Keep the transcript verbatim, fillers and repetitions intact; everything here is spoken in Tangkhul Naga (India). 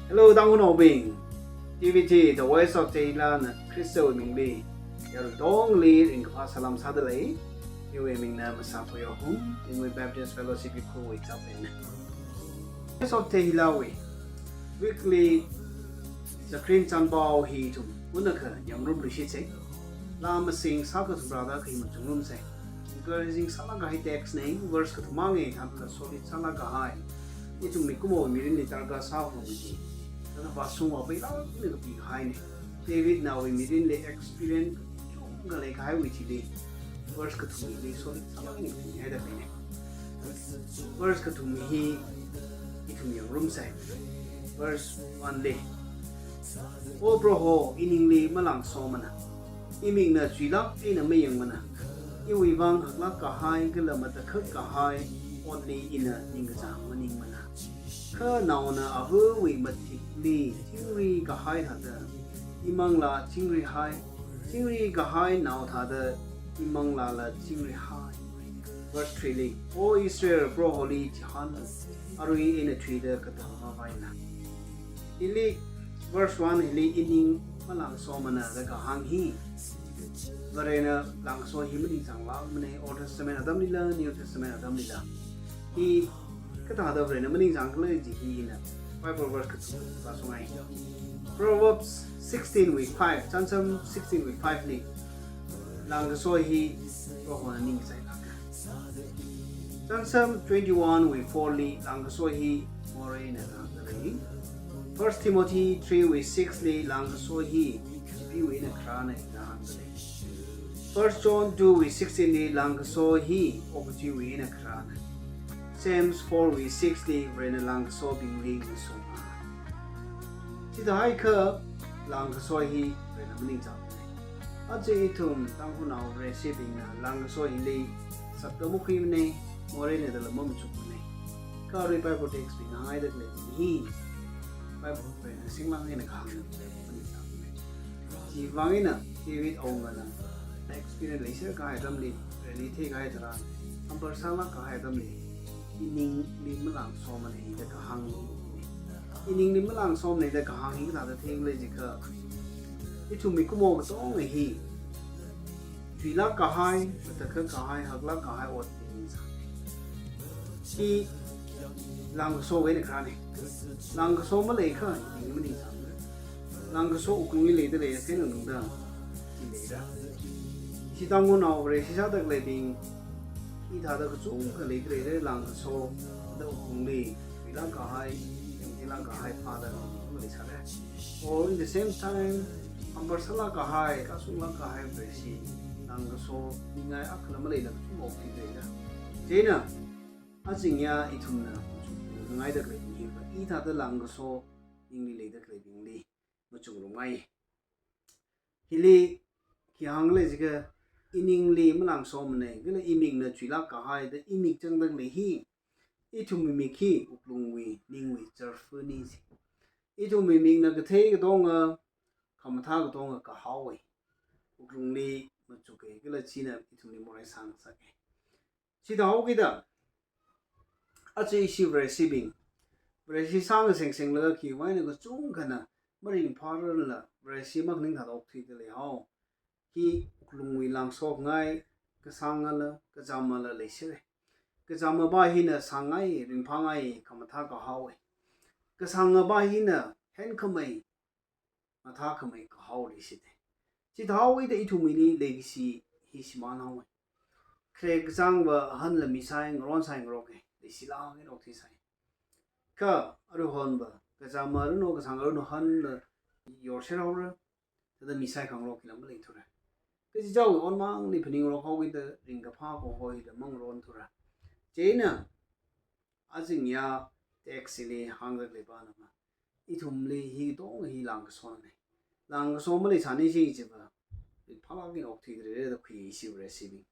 Hello, Tangkhulnaobing. T V T, The Voice of Tehillah na Khristawui mingli yarui katongli ringkaphā salam sādalei. Iwui mingna Masā Poyohung, Ringui Baptist Fellowship Ukhrulwui chaplain. Voice of Tehillah wui weekly zakrin chānpao hi ithum unakha yangrumluishitse. Laa masing sākathup rāda khi machungrumse. Encouraging sālāk kahai text ne, verse kathum mang e, hapla solid sālāk kahai. Ithum mikumo mirinli darkar sākhangai chi. Thāda vāshungvā peilāk eina kapikahaine. Davidna awui mirinli experience kachungkha leikahaiwui thili verse kathumli solid sālāk eina kapikahai da pene. Verse kathum hi ithum yangrumse. Verse one li, O Proho, iningli malangsomana. Imikna chuilāk eina mayangmana. Iwui vang haklāk kahai kala matakhak kahai otli ina ningkachāng maningmana. Kha naona avawui mathikli chingri kahai thāda imanglā chingrihai, chingri kahai nao thāda imanglāla chingrihai. Verse three li, O Israel, Proholi chihān, arui eina thuida katam mavaina. Hili verse one hili ining malangsomana da kahāng hi, Varena langkaso hi maningchānglākmane, Old Testament atamlila, New Testament atamlila. Hi kathāda Varena maningchāngkhala chi hi ina Bible verse kathum vāshungngai. Proverbs sixteen wui five, Chānsam sixteen wui five li langkaso hi Prohona ningkachailāka. Chānsam twenty-one wui four li langkaso hi moreina da hāngdalei. First Timothy three wui six li langkaso hi chipeewui eina kharāna da hāngdalei. First John two wui sixteen li langkaso hi okathuiwui eina kharāna. Psalms four wui six li Varena langkasobingli ngasunga. Chithāhaiakha langkaso hi Varena maningchāngmane. Aja ithum Tangkhulnao Vareshibingna langkaso hili sakda makhuimane, moreina dala mamachukmane. Kha arui Bible text bing hāngngaida khalei hi Bible Varena singlāk eina kahāngna, maningchāngmane. Chivang eina David awungana experience leisākahai atamli, Vareli theikahai tharan, hampar sālāk kahai atamli, iningli malangsomane da kahāng. Iningli malangsomane da kahāng hi kathāda theikhala jiakha, ithum mikumo katonga hi chuilāk kahai, matakhak kahai, haklāk kahai ot hi ningchāng. Hi langkasowui eina kharāne. Langkaso maleiakha ining maningchāng. Langkaso wuklungli leidalei, kha eina tungda leira. Ishi Tangkhulnao Vareshi sāda khaleibing, hithāda kachungkha leidalei, langkaso da wuklungli chuilāk kahai, yangthilāk kahai phāda leisāra. Or in the same time, hampar sālāk kahai, kasunglāk kahai Vareshi langkaso ningai akhala maleila kachungkha okthuileira. Chieina, ajingya ithumna machukngaida khaleibing hiva, hithāda langkaso ningli leida khaleibingli machukngarumngai. Hili khi hāngkhala jiakha, iningli malangsomane, kala imikna chuilāk kahai da imik changda khalei hi, ithumwui mik hi wuklungwui ningwui charfuni si. Ithumwui mikna kathei katonga, khamathā katonga kahaowe. Wuklungli machuke, kala china ithumli morei sāngasake. Chithāhaokida, aja ishi Vareshibing, Vareshi sāngaseng senglaga khiwui eina kachungkhana maringphāranla, Vareshi makhaning thāda okthuida leihao. Hi wuklungwui langso ngai, kasāngala, kazāmala leisāre. Kazāmapa hina sāngai, ringphāngai, khamathā kahaowe. Kasāngapa hina henkhamei, mathākhamei kahao leishite. Chithāhaokida ithumwuili leikashi hi shimānhaowe. Khare kachāngva ahanla misai, ngaronsai ngaroke, leishilāk eina okthuisai. Kha aruihonva, kazāma ranu, kasānga ranu hanla yorserhaora, thāda misai khangarok hila maleithura. Kachichāwui onmangli phaningrok haokida ringkaphā kaho hila mangaronthura. Chieina, ajingya text hili hāngda khalei pānava, ithumli hi katonga hi langkasonane. Langkaso maleisāni chi chiva, ringphālāk eina okthuidalei da khuiya ishi Vareshibing.